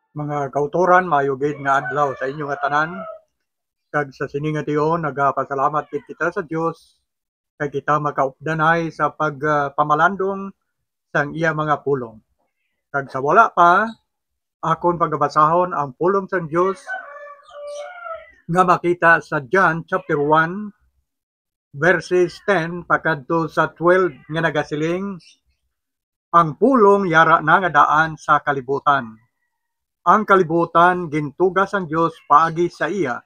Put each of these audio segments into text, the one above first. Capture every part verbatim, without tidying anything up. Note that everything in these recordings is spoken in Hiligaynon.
Mga kautoran, maayo gid nga adlaw sa inyo nga tanan. Kag sa sini nga tion, nagapasalamat gid kita sa Dios kay kita makaupdanay sa pagpamalandong sang iya mga pulong. Kag sa wala pa, akon pagabasahon ang pulong sang Dios nga makita sa John chapter one, verses ten pakadto sa twelve, nga nagasiling, "Ang pulong yara na nga daan sa kalibutan. Ang kalibutan gintuga sang Dios paagi sa iya,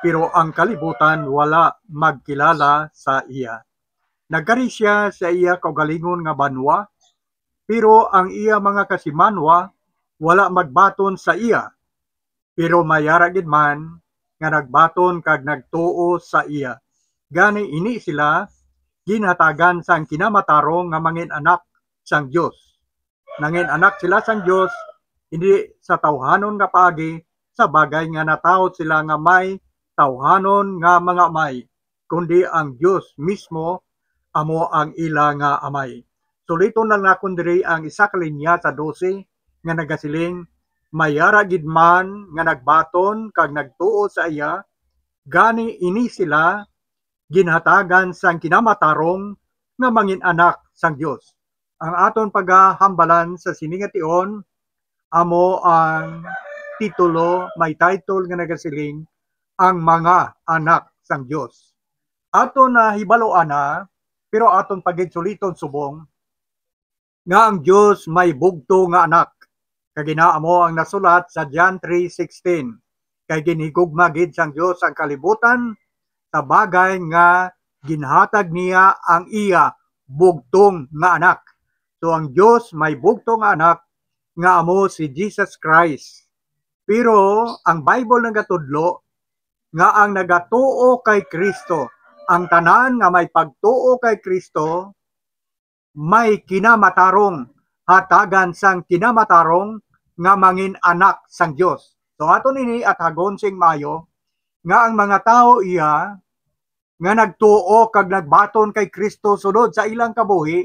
pero ang kalibutan wala magkilala sa iya. Nagkari sia sa iya kaugalingon nga banwa, pero ang iya mga kasimanwa wala magbaton sa iya. Pero may ara gid man nga nagbaton kag nagtuo sa iya. Gani, ini sila ginhatagan sang kinamatarong nga mangin-anak sang Dios. Nangin-anak sila sang Dios, hindi sa tawhanon nga paagi, sa bagay nga natawo sila nga may tawhanon nga mga amay, kundi ang Dios mismo amo ang ila nga amay." Suliton lang nakon diri ang isa ka linya sa dose nga nagasiling, "May ara gid man nga nagbaton kag nagtuo sa iya, gani ini sila ginhatagan sang kinamatarong nga mangin-anak sang Dios." Ang aton pagahambalan sa sini nga tion amo ang titulo, may title nga nagasiling, "Ang Mga Anak sang Dios." Aton na hibaluan na, pero aton pa gid suliton subong nga ang Dios may bugtong nga anak. Kag ina amo ang nasulat sa John three sixteen, "Kay ginhigugma gid sang Dios ang kalibutan, sa bagay nga ginhatag niya ang iya bugtong nga anak." So, ang Dios may bugtong nga anak, nga amo si Jesus Christ. Pero ang Bible nagatudlo nga ang nagatuo kay Cristo, ang tanan nga may pagtuo kay Cristo, may kinamatarong, hatagan sang kinamatarong nga mangin-anak sang Dios. So, aton ini atagon sing maayo nga ang mga tawo iya nga nagtuo kag nagbaton kay Cristo sulod sa ilang kabuhi,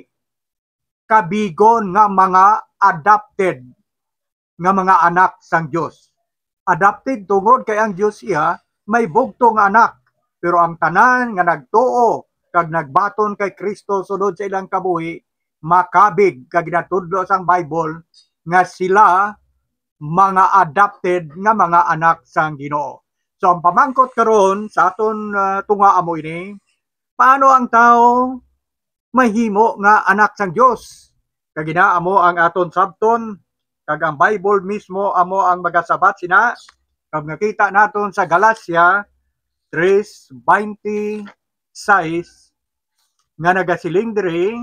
kabigon nga mga adopted nga mga anak sang Dios. Adopted tungod kay ang Dios iya may bugtong nga anak, pero ang tanan nga nagtuo kag nagbaton kay Cristo sulod sa ilang kabuhi, makabig, kag ginatudlo sang Bible nga sila mga adopted nga mga anak sang Ginoo. So, ang pamangkot karon sa aton, ah, tunga amo ini, paano ang tawo mahimo nga anak sang Dios? Kag ina amo ang aton sabton, kag ang Bible mismo amo ang magasabat sina. Kag nakita naton sa Galacia tres veintiséis nga nagasiling diri,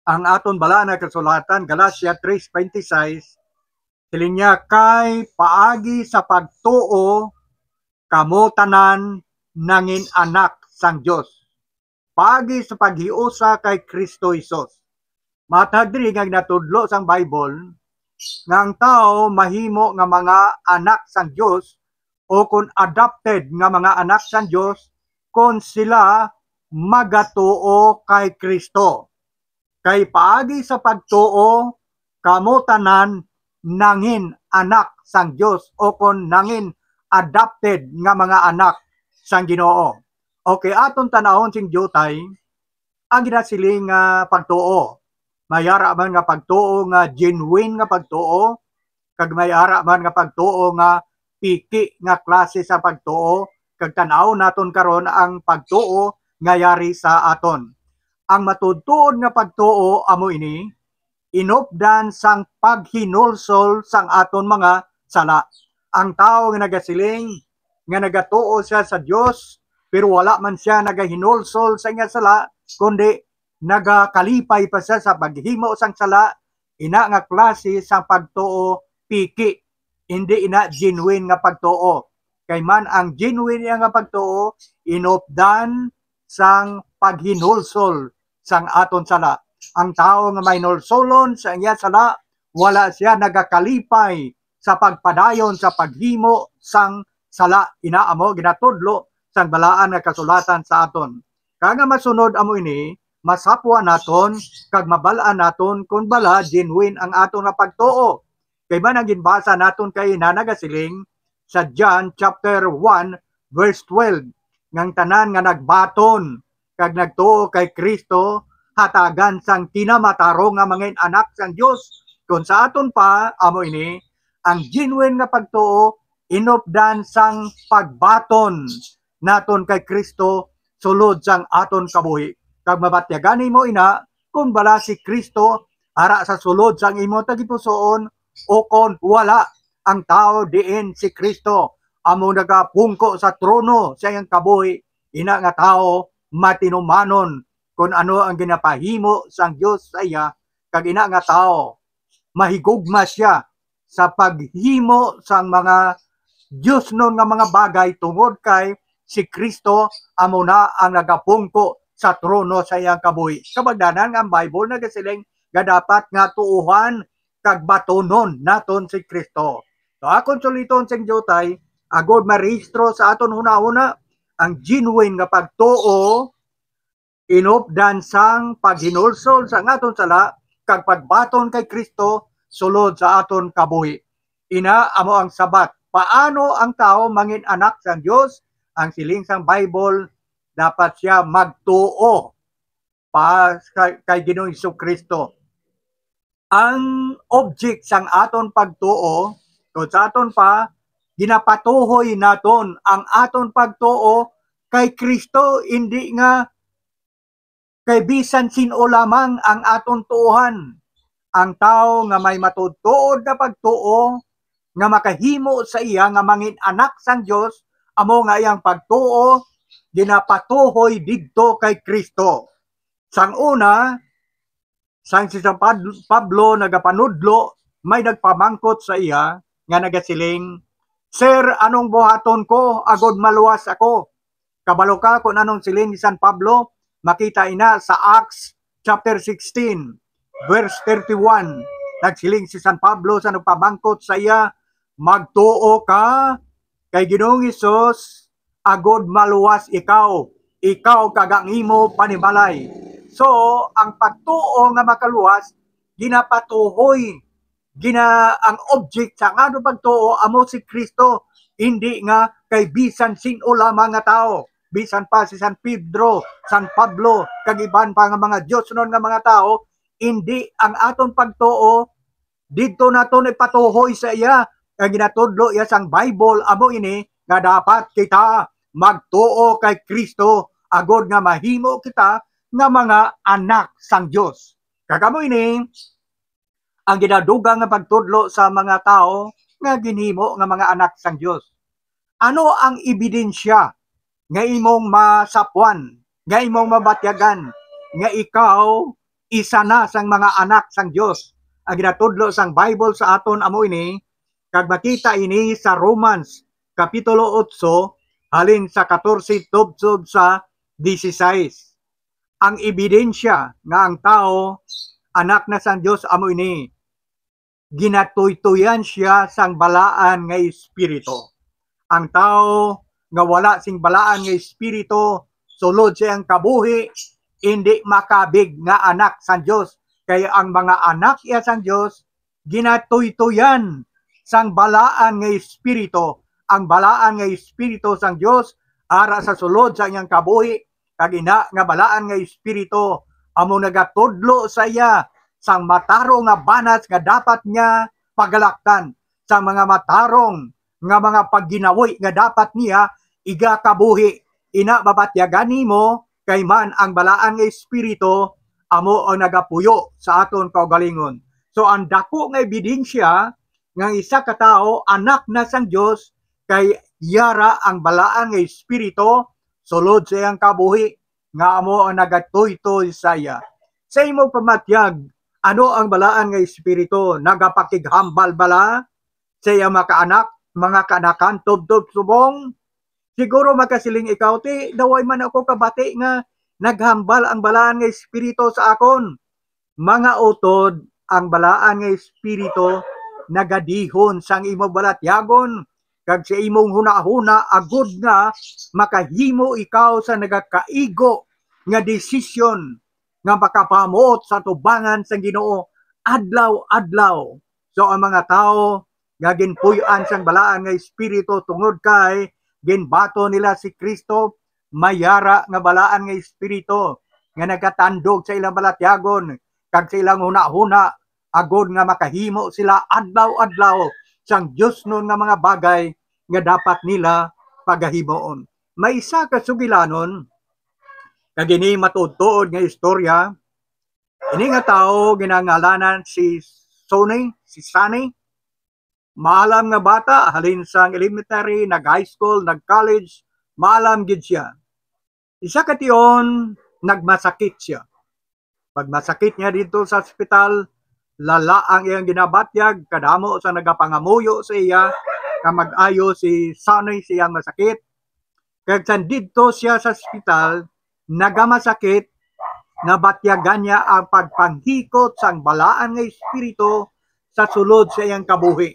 ang aton balaan nga kasulatan, Galacia tres veintiséis, siling niya, "Kay paagi sa pagtuo, kamo tanan nangin anak sang Dios, paagi sa paghiusa kay Cristo Jesus." Matag diri nga ginatudlo sang Bible nga ang tawo mahimo nga mga anak sang Dios, o kon adopted nga mga anak sang Dios, kon sila magatuo kay Cristo. Kay paagi sa pagtuo, kamo tanan nangin anak sang Dios, o kon nangin adopted nga mga anak sang Ginoo. Okay, aton tan-awon sing diutay ang ginasiling nga pagtuo. May ara man nga pagtuo nga genuine nga pagtuo, kag may ara man nga pagtuo nga piki nga klase sa pagtuo, kag tan-aw naton karon ang pagtuo nga yari sa aton. Ang matuod-tuod nga pagtuo amo ini, inupdan sang paghinulsol sang aton mga sala. Ang tawo nga nagasiling nga nagatuo siya sa Dios, pero wala man siya nagahinulsol sa iya sala, kundi nagakalipay pa siya sa paghimo sang sala, ina nga klase sang pagtuo piki, hindi ina genuine nga pagtuo. Kay man ang genuine nga pagtuo, inupdan sang paghinulsol sang aton sala. Ang tawo nga mahinulsolon sa iya sala, wala siya nagakalipay sa pagpadayon sa paghimo sang sala. Ina amo ginatudlo sang balaan nga kasulatan sa aton. Kag nga masunod amo ini, masapwa naton kag mabal-an naton kon bala genuine ang aton nga pagtuo. Kay man ang ginbasa naton kay na nagasiling sa John chapter one verse twelve, ngang tanan nga nagbaton kag nagtuo kay Cristo hatagan sang kinamatarong nga mangin-anak sang Dios. Kon sa aton pa, amo ini ang genuine nga pagtuo, inupdan sang pagbaton naton kay Cristo sulod sang aton kabuhi. Kag mabatyagan nimo ina kung bala si Cristo ara sa sulod sang imo tagipusoon o kon wala. Ang tawo diin si Cristo amo nagapungko sa trono sa iyang kabuhi, ina nga tawo matinumanon kon ano ang ginapahimo sang Dios sa iya, kag ina nga tawo mahigugma sia sa paghimo sang mga diosnon nga mga bagay, tungod kay si Cristo amo na ang nagapungko sa trono sa iyang kabuhi. Kabagdanan nga ang Bible nagasiling nga dapat nga tuohan kag batunon naton si Cristo. So, akon suliton sing diutay, agod marehistro sa aton hunahuna ang genuine nga pagtuo, inupdan sang paghinulsol sa aton sala kag pagbaton kay Cristo sulod sa aton kabuhi. Ina amo ang sabat. Paano ang tawo mangin anak sang Dios? Ang siling sang Bible, dapat siya magtuo pa sa, kay Ginoong Jesu-Cristo. Ang object sang aton pagtuo, kung sa aton pa, ginapatuhoy naton ang aton pagtuo kay Cristo, hindi nga kay bisan sin-o lamang ang aton tuohan. Ang tawo nga may matuod-tuod nga pagtuo nga makahimo sa iya nga mangin anak sang Dios, amo nga iyang pagtuo ginapatuhoy didto kay Cristo. Sang una, sang si San Pad-, Pablo nagapanudlo, may nagpamangkot sa iya nga nagasiling, "Sir, anong buhaton ko agod maluwas ako?" Kabalo ka kung anong siling ni San Pablo? Makita ina sa Acts chapter sixteen, verse thirty-one. Nagsiling si San Pablo sa nagpamangkot sa iya, "Magtuo ka kay Ginoong Hesus agod maluwas ikaw, ikaw kag ang imo panimalay." So, ang pagtuo nga makaluwas, ginapatuhoy, gina-, ang object sa aton pagtuo amo si Cristo, hindi nga kay bisan sin-o lamang nga tawo, bisan pa si San Pedro, San Pablo, kag iban pa nga mga diosnon nga mga tawo. Hindi, ang aton pagtuo didto naton ipatuhoy sa iya. Ang ginatudlo iya sang Bible amo ini, nga dapat kita magtuo kay Cristo agod nga mahimo kita nga mga anak sang Dios. Kag amo ini ang ginadugang nga pagtudlo sa mga tawo nga ginhimo nga mga anak sang Dios. Ano ang ebidensya nga imong masapwan, nga imong mabatyagan nga ikaw isa na sang mga anak sang Dios? Ang ginatudlo sang Bible sa aton amo ini, kag makita ini sa Romans Kapitulo otso, halin sa katorse tubtob sa dieciséis. Ang ebidensya nga ang tawo anak na sang Dios amo ini, ginatuytoyan sia sang balaan nga espiritu. Ang tawo nga wala sing balaan nga espiritu sulod sa iyang kabuhi, indi makabig nga anak sang Dios. Kay ang mga anak iya sang Dios ginatuytoyan sang balaan nga espiritu. Ang balaan nga espiritu sang Dios ara sa sulod sa iyang kabuhi, kag ina nga balaan nga espiritu amo nagatudlo sa iya sang matarong nga banas nga dapat niya pagalaktan, sang mga matarong nga mga pagginawi nga dapat niya igakabuhi. Ina, mabatyagan nimo, kay man ang balaan nga espiritu amo ang nagapuyo sa aton kaugalingon. So, ang dako nga ebidensya nga ang isa ka tawo anak na sang Dios, kay yara ang balaan nga espiritu sulod sa iyang kabuhi, nga amo ang nagatuytoy sa iya. Sa imong pamatyag, ano ang balaan nga espiritu? Nagapakighambal bala sa iya mga kaanak, mga kaanakan, tubtob subong? Siguro magkasiling ikaw, "Ti, daway man ako kabati nga naghambal ang balaan nga espiritu sa akon." Mga utod, ang balaan nga espiritu nagadihon sang imo balatyagon kag sa imong hunahuna, agud nga makahimo ikaw sa nagakaigo nga desisyon nga makapahamuot sa atubangan sang Ginoo adlaw-adlaw. So ang mga tawo nga ginpuy-an sang balaan nga espiritu tungod kay ginbaton nila si Cristo, may yara nga balaan nga espiritu nga nagatandog sa ilang balatyagon kag sa ilang hunahuna, agod nga makahimo sila adlaw-adlaw sang diosnon nga mga bagay nga dapat nila pagahimuon. May isa ka sugilanon, kag ini matuod-tuod nga istorya. Ini nga tawo ginangalanan si Sonny, si Sonny. Maalam nga bata, halin sang elementary, nag-high school, nag-college, maalam gid siya. Isa ka tion, nagmasakit siya. Pag masakit niya dito sa ospital, lala ang iyang ginabatyag, kadamo sa nagapangamuyo sa iya, nga mag-ayo si Sonny sa iyang masakit. Kag sandidto siya sa ospital, nagamasakit, nabatyagan niya ang pagpanghikot sang balaan nga espiritu sa sulod sa iyang kabuhi.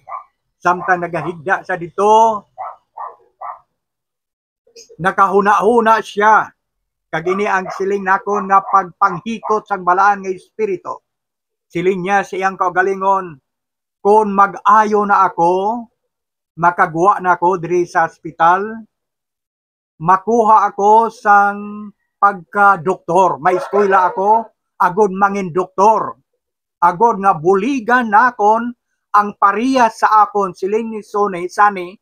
Samtang nagahigda sa dito, nakahuna-huna siya, kag ini ang siling nakon nga pagpanghikot sang balaan nga espiritu. Siling niya sa iyang kaugalingon, "Kon mag-ayo na ako, makagwa na ako diri sa ospital, makuha ako sang pagka-doktor. May eskwela ako, agod mangin doktor. Agod nga buligan nakon ang pareha sa akon," siling ni Sonny, Sonny,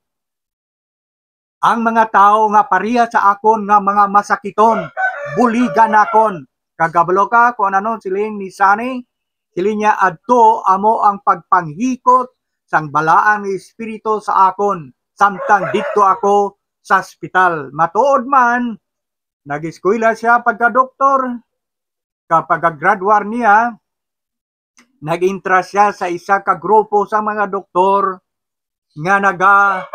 "ang mga tawo nga pareha sa akon nga mga masakiton, buligan nakon." Kag kabalo ka kung ano siling ni Sonny? Siling niya, "Adto amo ang pagpanghikot sang balaan nga espiritu sa akon, samtang didto ako sa ospital." Matuod man, nag-eskwela siya pagka-doktor. Kapag graduar niya, nag-intra siya sa isa ka grupo sa mga doktor nga naga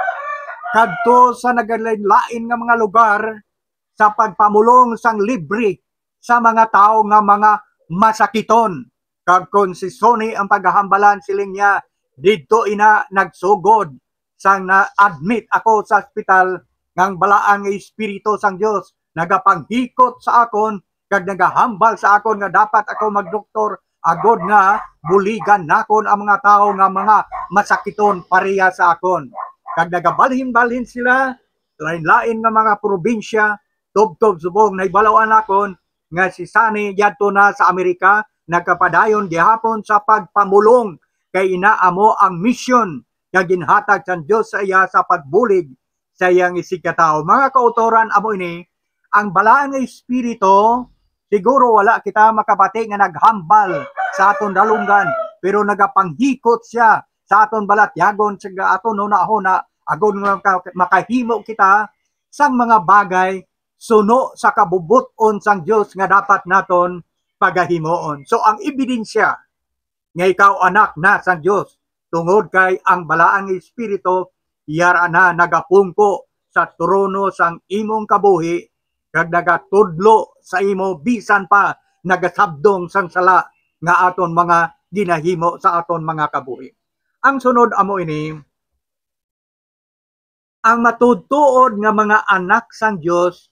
kadto sa nagalain-lain nga mga lugar sa pagpamulong sang libre sa mga tawo nga mga masakiton. Kag kon si Sonny ang pagahambalan, siling niya, "Didto ina nagsugod sang na-admit ako sa ospital, nga ang balaan nga espiritu sang Dios nagapanghikot sa akon kag nagahambal sa akon nga dapat ako magdoktor, agod nga buligan nakon ang mga tawo nga mga masakiton pareha sa akon." Kag nagabalhin-balhin sila, lain-lain nga mga probinsya, tubtob subong nahibaloan nakon nga si Sonny yadto na sa Amerika, nagapadayon gihapon sa pagpamulong, kay ina amo ang misyon nga ginhatag sang Dios sa iya sa pagbulig sa iyang isigkatawo. Mga kautoran, amo ini ang balaan nga espiritu. Siguro wala kita makabati nga naghambal sa aton dalunggan, pero nagapanghikot siya sa aton balatyagon, sa aton hunahuna, agod nga maka-, makahimo kita sang mga bagay suno sa kabubot-on sang Dios nga dapat naton pagahimuon. So, ang ebidensya nga ikaw anak na sang Dios, tungod kay ang balaan nga espiritu yara na nagapungko sa trono sang imong kabuhi, kag nagatudlo sa imo, bisan pa nagasabdong sang sala nga aton mga ginahimo sa aton mga kabuhi. Ang sunod amo ini, ang matuod-tuod nga mga anak sang Dios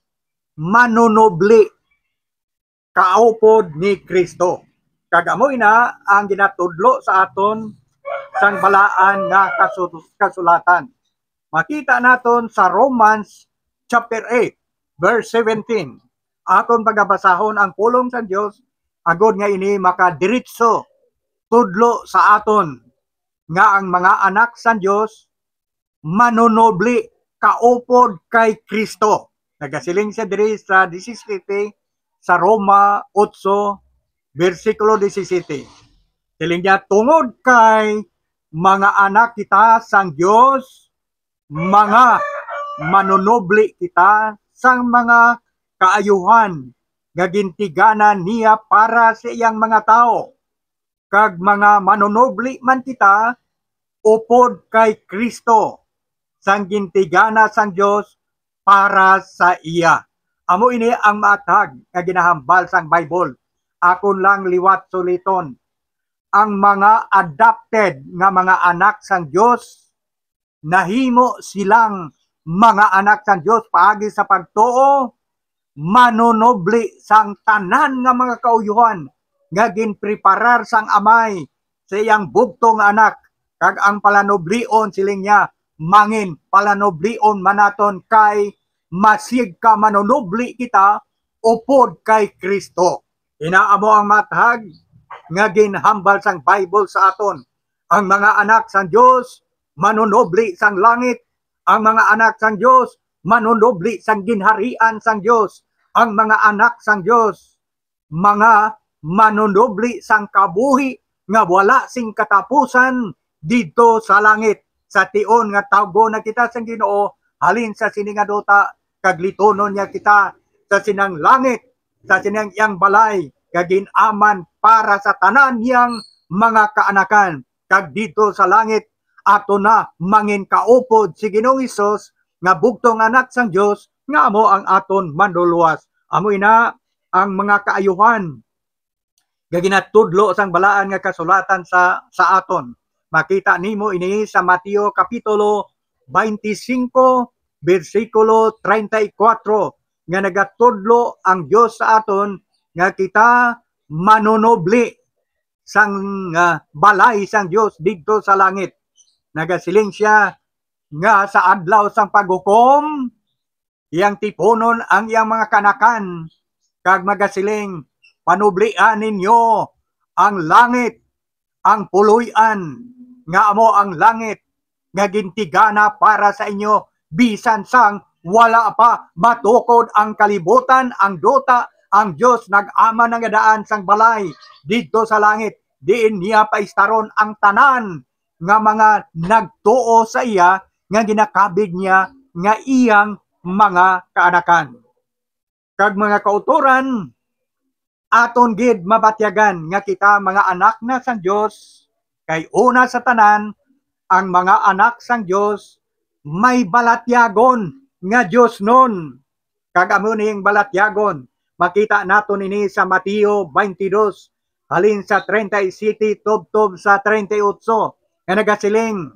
manunubli kaupod ni Cristo. Kag amo ina ang ginatudlo sa aton sang balaan nga kasu-, kasulatan. Makita naton sa Romans chapter eight, verse seventeen. Aton pagabasahon ang pulong sang Dios, agod nga ini makadiretso tudlo sa aton nga ang mga anak sang Dios manunubli kaupod kay Cristo. Nagasiling siya diri sa disisete, sa Roma otso, bersikulo disisete. Siling niya, "Tungod kay mga anak kita sang Dios, mga manunubli kita sang mga kaayuhan nga gintiganan niya para sa iyang mga tawo, kag mga manunubli man kita upod kay Cristo, sang gintigana sang Dios para sa iya." Amo ini ang maathag nga ginahambal sang Bible. Akon lang liwat suliton. Ang mga adopted nga mga anak sang Dios, nahimo silang mga anak sang Dios paagi sa pagtuo, manunubli sang tanan nga mga kauyuhan nga ginpreparar sang Amay sa iyang bugtong nga Anak, Kag ang palanublion, siling niya, mangin palanublion man naton, kay masig ka manunubli kita upod kay Kristo. Ina amo ang matag nga ginhambal sang Bible sa aton. Ang mga anak sang Dios manunubli sang langit. Ang mga anak sang Dios manunubli sang ginharian sang Dios. Ang mga anak sang Dios mga manunubli sang kabuhi nga wala sing katapusan didto sa langit. Sa tion nga tawgon na kita sang Ginoo halin sa sini nga duta, kag litonon niya kita sa sinang langit, sa sinang iyang balay, kag gin-aman para sa tanan niyang mga kaanakan. Kag didto sa langit, ato na mangin kaupod si Ginoong Hesus nga bugtong Anak sang Dios, nga amo ang aton Manluluwas. Amo ina ang mga kaayuhan nga ginatudlo sang Balaan nga Kasulatan sa, sa aton. Makita nimo ini sa Mateo Kapitulo twenty-five, bersikulo treinta y cuatro, nga nagatudlo ang Dios sa aton nga kita manunubli sang, ah, balay sang Dios didto sa langit. Nagasiling sia nga sa adlaw sang paghukom, iyang tipunon ang iyang mga kanakan, kag magasiling, "Panublian ninyo ang langit, ang puloy-an, nga amo ang langit, nga gintigana para sa inyo, bisan sang wala pa matukod ang kalibutan, ang duta, ang Dios nag-aman nga daan sang balay didto sa langit, diin niya paistaron ang tanan nga mga nagtuo sa iya, nga ginakabig niya nga iyang mga kaanakan." Kag mga kautoran, aton gid mabatyagan nga kita mga anak na sang Dios, kay una sa tanan, ang mga anak sang Dios may balatyagon nga diosnon. Kag amo ning balatyagon, makita naton ini sa Mateo twenty-two, halin sa treinta y siete tubtob sa treinta y ocho, nga nagasiling,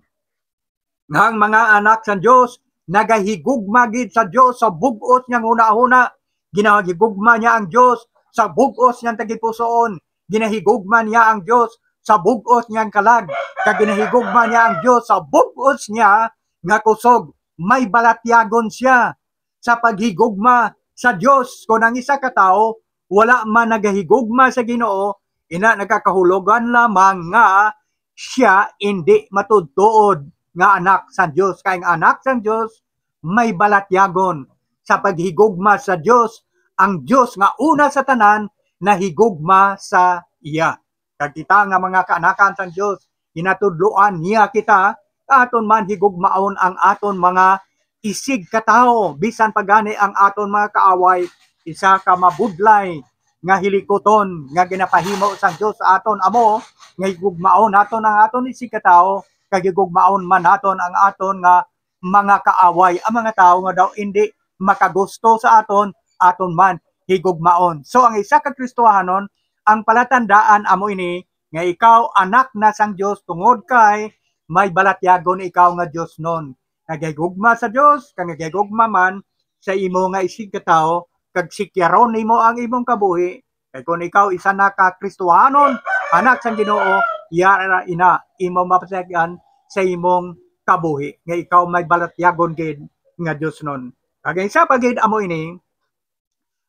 nga ang mga anak sang Dios nagahigugma gid sa Dios sa bug-os niyang hunahuna. Ginahigugma niya ang Dios sa bug-os niyang tagipusoon. Ginahigugma niya ang Dios sa bug-os niyang kalag. Kag ginahigugma niya ang Dios sa bug-os niya nga kusog. May balatyagon sia sa paghigugma sa Dios. Kon ang isa ka tawo wala man nagahigugma sa Ginoo, ina nagakahulogan lamang nga sia indi matuod-tuod nga anak sang Dios. Kay ang anak sang Dios may balatyagon sa paghigugma sa Dios, ang Dios nga una sa tanan nahigugma sa iya. Kag kita nga mga kaanakan sang Dios, ginatudloan niya kita, aton man higugmaon ang aton mga isigkatawo, bisan pa gani ang aton mga kaaway, isa ka mabudlay nga hilikuton nga ginapahimo sang Dios sa aton amo nga higugmaon naton ang aton isigkatawo, kag higugmaon man naton ang aton nga mga kaaway, ang mga tawo nga daw indi makagusto sa aton, aton man higugmaon. So, ang isa ka Kristohanon, ang palatandaan amo ini, nga ikaw anak na sang Dios tungod kay may balatyagon ikaw nga diosnon. Nagahigugma sa Dios, kag nagahigugma man sa imo nga isigkatawo, kag sikyaron nimo ang imong kabuhi. Kay kon ikaw isa na ka Kristohanon, anak sang Ginoo, yara ina imo mapasagan sa imong kabuhi, nga ikaw may balatyagon gid nga diosnon. Kag ang isa pa gid amo ini,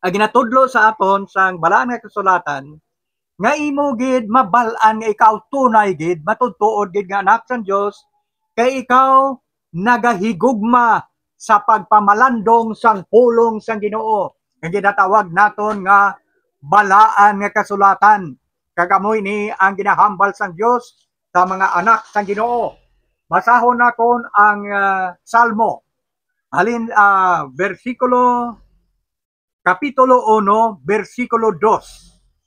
ang ginatudlo sa aton sang Balaan nga Kasulatan, nga imo gid mabal-an nga ikaw tunay gid, matuod-tuod gid nga anak sang Dios, kay ikaw nagahigugma sa pagpamalandong sang pulong sang Ginoo, nga ginatawag naton nga Balaan nga Kasulatan. Kag amo ini ang ginahambal sang Dios sa mga anak sang Ginoo. Basahon naton ang, ah, Salmo. Halin, ah, bersikulo, Kapitulo uno, bersikulo dos.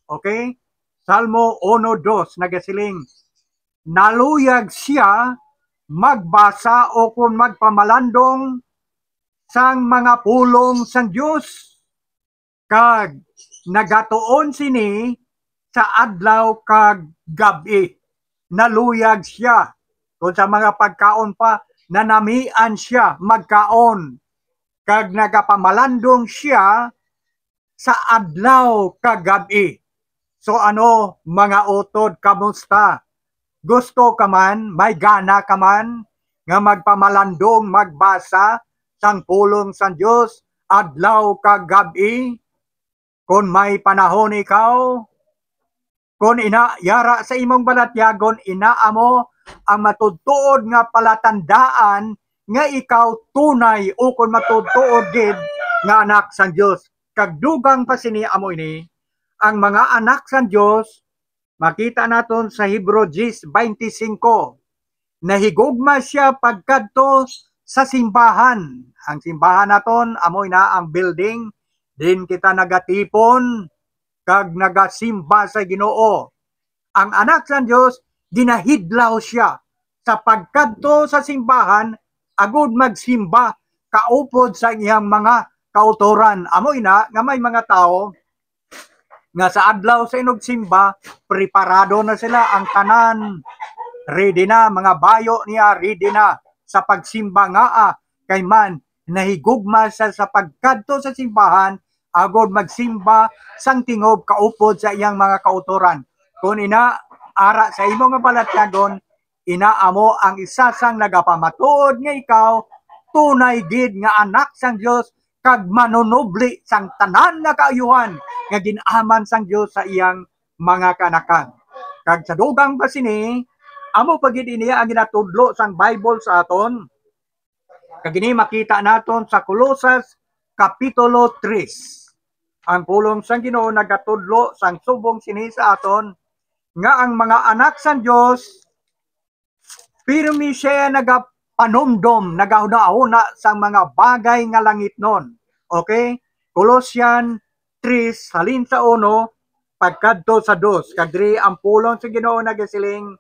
Okay? Salmo uno dos, nagasiling, "Naluyag sia magbasa o kon magpamalandong sang mga pulong sang Dios, kag nagatuon sini sa adlaw kag gab-i." Naluyag sia. Kung sa mga pagkaon pa, nanamian sia magkaon, kag nagapamalandong sia sa adlaw kag gab-i. So ano, mga utod, kamusta? Gusto ka man, may gana ka man nga magpamalandong magbasa sang pulong sang Dios adlaw kag gab-i? Kon may panahon ikaw, kon ina, yara sa imong balatyagon, ina amo ang matuod-tuod nga palatandaan nga ikaw tunay ukon matuod-tuod gid nga anak sang Dios. Kag dugang pa sini amo ini, ang mga anak sang Dios, makita naton sa Hebreo diyes veinticinco, nahigugma sia pagkadto sa simbahan. Ang simbahan naton amo ina ang building din kita nagatipon kag nagasimba sa Ginoo. Ang anak sang Dios, ginahidlaw sia sa pagkadto sa simbahan agud magsimba kaupod sa iyang mga kautoran. Amo ina nga may mga tawo nga sa adlaw sa inugsimba, preparado na sila, ang tanan ready na, mga bayo niya ready na sa pagsimba, ngaa kay man nahigugma sa, sa pagkadto sa simbahan agud magsimba sang tingob kaupod sa iyang mga kautoran. Kon ina, ara sa imo nga balatyagon, ina amo ang isa sang nagapamatuod nga ikaw tunay gid nga anak sang Dios kag manunubli sang tanan nga kaayuhan nga gin-aman sang Dios sa iyang mga kaanakan. Kag sa dugang pa sini, amo pa gid ini ang ginatudlo sang Bible sa aton. Kag ini makita naton sa Colosas Kapitulo tres. Ang pulong sang Ginoo nagatudlo sang subong sini sa aton, nga ang mga anak sang Dios, pirmi siya nagapanumdom, nagahunahuna sang mga bagay nga langitnon. Okay? Colossians tres, halin sa uno pagkadto sa dos. Kag diri ang pulong sa Ginoo nagasiling,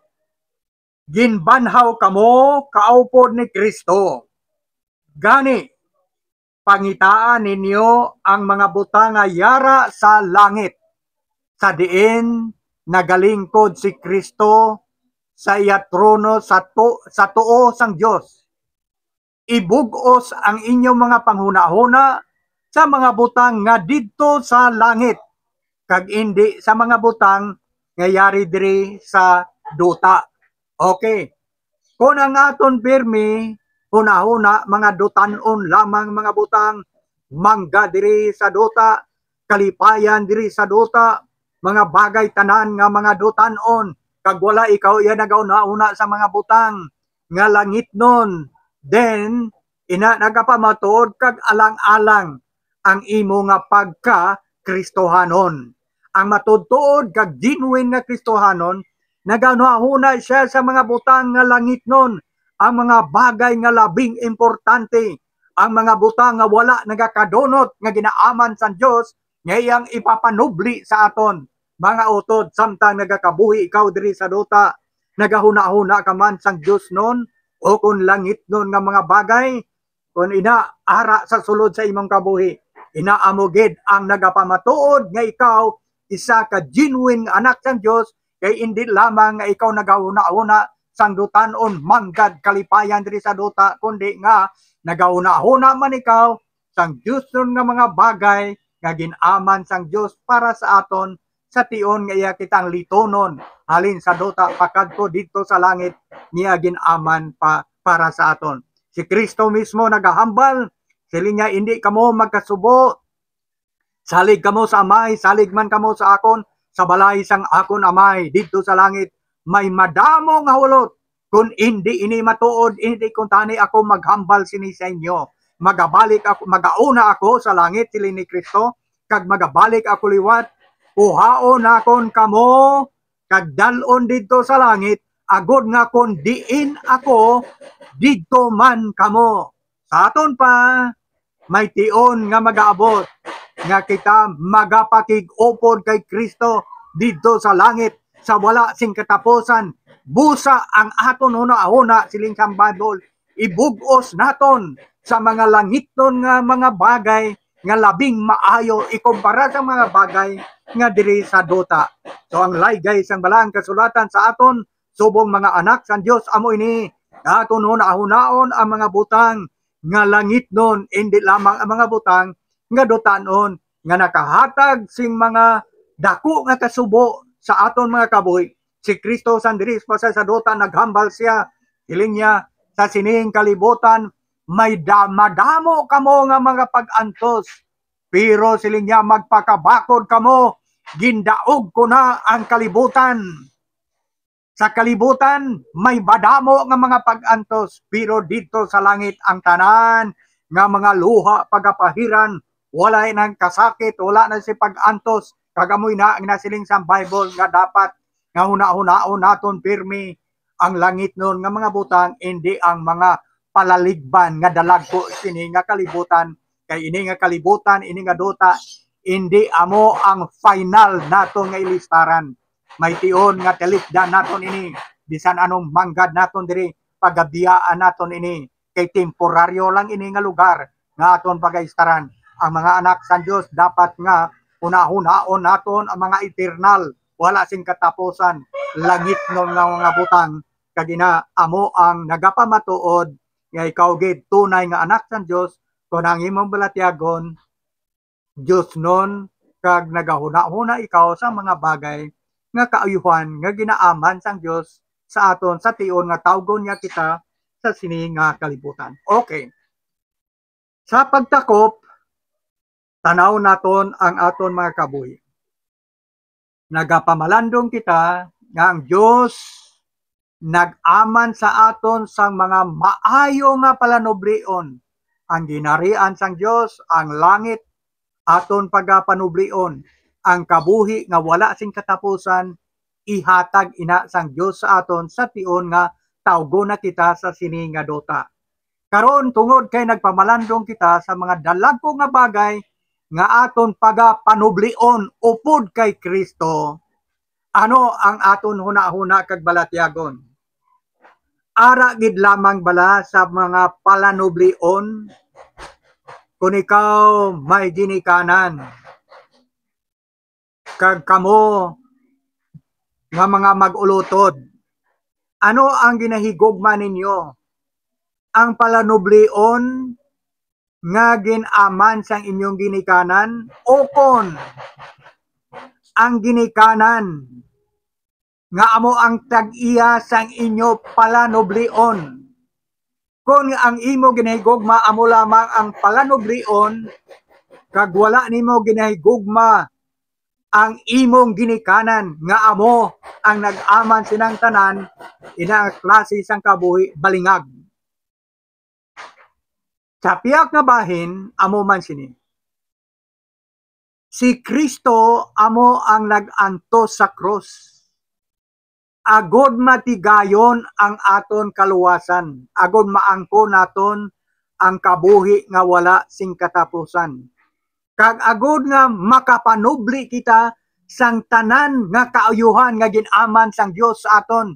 "Ginbanhaw kamo kaupod ni Cristo. Gani, pangitaan ninyo ang mga butang nga yara sa langit, sa diin nagalingkod si Cristo sa iya trono sa tu-, sa tuo sang Dios. Ibug-os ang inyo mga panghunahuna sa mga butang nga didto sa langit, kag indi sa mga butang nga yari diri sa duta." Okay. Kon ang aton pirmi hunahuna, mga dutan-on lamang mga butang, mangga diri sa duta, kalipayan diri sa duta, mga bagay tanan nga mga dutan-on, kag wala ikaw iya nagahunahuna sa mga butang nga langitnon, then, ina nagapamatuod kag alang-alang ang imo nga pagka-Kristohanon. Ang matuod-tuod kag genuine nga Kristohanon, nagahunahuna siya sa mga butang nga langitnon, ang mga bagay nga labing importante, ang mga butang nga wala nagakadunot nga ginaaman sang Dios nga iyang ipapanubli sa aton. Mga utod, samtang nagakabuhi ikaw diri sa duta, nagahunahuna ka man sang diosnon o kon langitnon nga mga bagay? Kon ina, ara sa sulod sa imong kabuhi, ina amo gid ang nagapamatuod nga ikaw isa ka genuine nga anak sang Dios, kay indi lamang nga ikaw nagahunahuna sang dutan-on manggad kalipayan diri sa duta, kundi nga nagahunahuna man ikaw sang diosnon nga mga bagay nga gin-aman sang Dios para sa aton, sa tion nga iya kitang litonon halin sa duta pakadto didto sa langit, niya gin-aman pa para sa aton. Si Cristo mismo nagahambal, siling niya, "Indi kamo magkasubo. Salig kamo sa Amay, salig man kamo sa akon. Sa balay sang akon Amay didto sa langit may madamo nga hulot. Kon indi ini matuod, indi kuntani ako maghambal sini sa inyo. Magabalik ako, magauna ako sa langit," siling ni Cristo, "kag magabalik ako liwat. Kuhaon nakon kamo kag dal-on didto sa langit, agod nga kon diin ako, didto man kamo." Sa aton pa, may tion nga magaabot nga kita magapakig-upod kay Cristo didto sa langit sa wala sing katapusan. Busa ang aton hunahuna, siling sang Bible, ibug-os naton sa mga langitnon nga mga bagay nga labing maayo ikumpara sa mga bagay nga diri sa duta. So, ang laygay sang Balaang Kasulatan sa aton, subong mga anak sang Dios, amo ini: aton hunahunaon ang mga butang nga langitnon, indi lamang ang mga butang nga dutan-on nga nakahatag sing mga daku nga kasubo sa aton mga kabuhi. Si Kristo sang diri pa sa, sa duta naghambal sia, siling niya, "Sa sining kalibutan may da-, madamo kamo nga mga pag-antos, pero," siling niya, "magpakabakod kamo, gindaog ko na ang kalibutan." Sa kalibutan may madamo nga mga pag-antos, pero didto sa langit ang tanan nga mga luha, pagapahiran, wala nang kasakit, wala na si pag-antos. Kag amoy na ang nasiling sa Bible nga dapat nga hunahunaon naton pirmi ang langitnon nga mga butang, indi ang mga palaligban nga dalagko sini nga kalibutan. Kay ini nga kalibutan, ini nga duta, indi amo ang final naton nga ilistaran. May tion nga talikdan naton ini, bisan anong manggad naton diri, pagabiyaan naton ini, kay temporaryo lang ini nga lugar nga aton pagaistaran. Ang mga anak sang Dios dapat nga hunahunaon naton ang mga eternal, wala sing katapusan, langitnon nga mga butang, kag ina amo ang nagapamatuod nga ikaw gid tunay nga anak sang Dios, kon ang imong balatyagon diosnon, kag nagahunahuna ikaw sa mga bagay nga kaayuhan nga ginaaman sang Dios sa aton, sa tion nga tawgon niya kita sa sini nga kalibutan. Okay. Sa pagtakop, tanaw naton ang aton mga kabuhi. Nagapamalandong kita nga ang Dios nag-aman sa aton sang mga maayo nga palanublion. Ang ginharian sang Dios, ang langit, aton pagapanublion. Ang kabuhi nga wala sing katapusan, ihatag ina sang Dios sa aton sa tion nga tawgon na kita sa sini nga duta. Karon, tungod kay nagpamalandong kita sa mga dalagko nga bagay nga aton pagapanublion upod kay Cristo, ano ang aton hunahuna kag balatyagon? Ara gid lamang bala sa mga palanublion? Kon ikaw may ginikanan, kag kamo nga mga mag-ulotod, ano ang ginahigugma ninyo? Ang palanublion nga gin-aman sang inyong ginikanan, ukon ang ginikanan nga amo ang tag-iya sang inyo palanublion? Kon ang imo ginahigugma amo lamang ang palanublion, kag wala nimo ginahigugma ang imong ginikanan nga amo ang nag-aman sinang tanan, ina nga klase sang kabuhi balingag. Sa pihak nga bahin, amo man sini. Si Cristo amo ang nag-antos sa krus, agod matigayon ang aton kaluwasan, agod maangkon naton ang kabuhi nga wala sing katapusan, kag agod nga makapanubli kita sang tanan nga kaayuhan nga gin-aman sang Dios sa aton.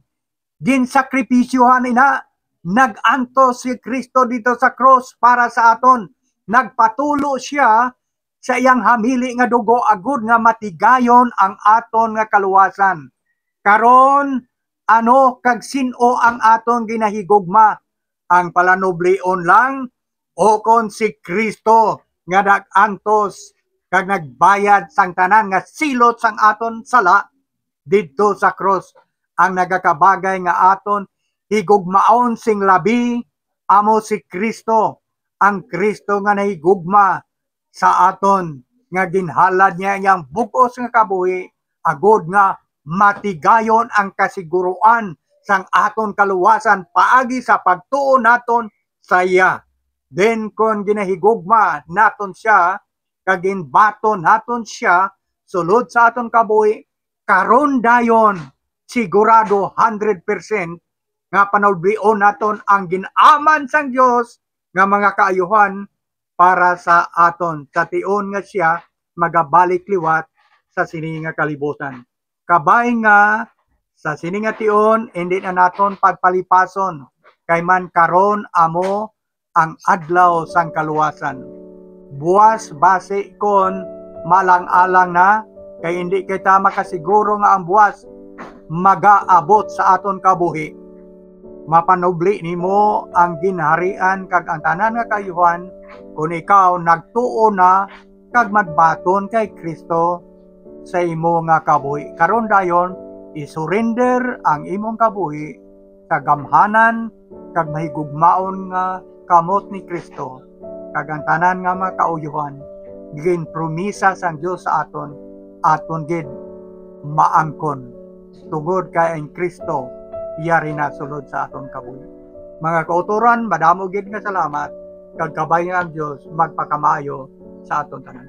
Ginsakripisyohan ina, nag-antos si Cristo dito sa krus para sa aton. Nagpatulo siya sa iyang hamili nga dugo agud nga matigayon ang aton nga kaluwasan. Karon, ano kag sin-o ang aton ginahigugma? Ang palanublion lang, o kon si Cristo nga nag-antos kag nagbayad sang tanan nga silot sang aton sala didto sa krus? Ang nagakabagay nga aton higugmaon sing labi amo si Cristo, ang Cristo nga nahigugma sa aton, nga ginhalad niya iyang bug-os nga kabuhi, agud nga matigayon ang kasiguruan sang aton kaluwasan paagi sa pagtuo naton sa iya. Then, kon ginahigugma naton sia, kag ginbaton naton sia sulod sa aton kabuhi, karon dayon, sigurado hundred percent nga panulbion naton ang gin-aman sang Dios nga mga kaayuhan para sa aton, sa tion nga sia magabalik liwat sa sini nga kalibutan. Kabay nga sa sini nga tion, indi na naton pagpalipason, kay man karon amo ang adlaw sang kaluwasan. Buas basi kon malang-alang na, kay indi kita makasiguro nga ang buas magaabot sa aton kabuhi. Mapanubli nimo ang ginharian kag ang tanan nga kaayuhan kon ikaw nagtuo na kag magbaton kay Cristo sa imo nga kabuhi. Karon dayon, I-surrender ang imong kabuhi sa gamhanan kag mahigugmaon nga kamot ni Kristo, kag ang tanan nga mga kauyohan ginpromisa sang Dios sa aton, aton gid maangkon, tungod kay ang Kristo yari na sulod sa aton kabuhi. Mga kautoran, madamo gid nga salamat, kag kabay nga ang Dios magpakamaayo sa aton tanan.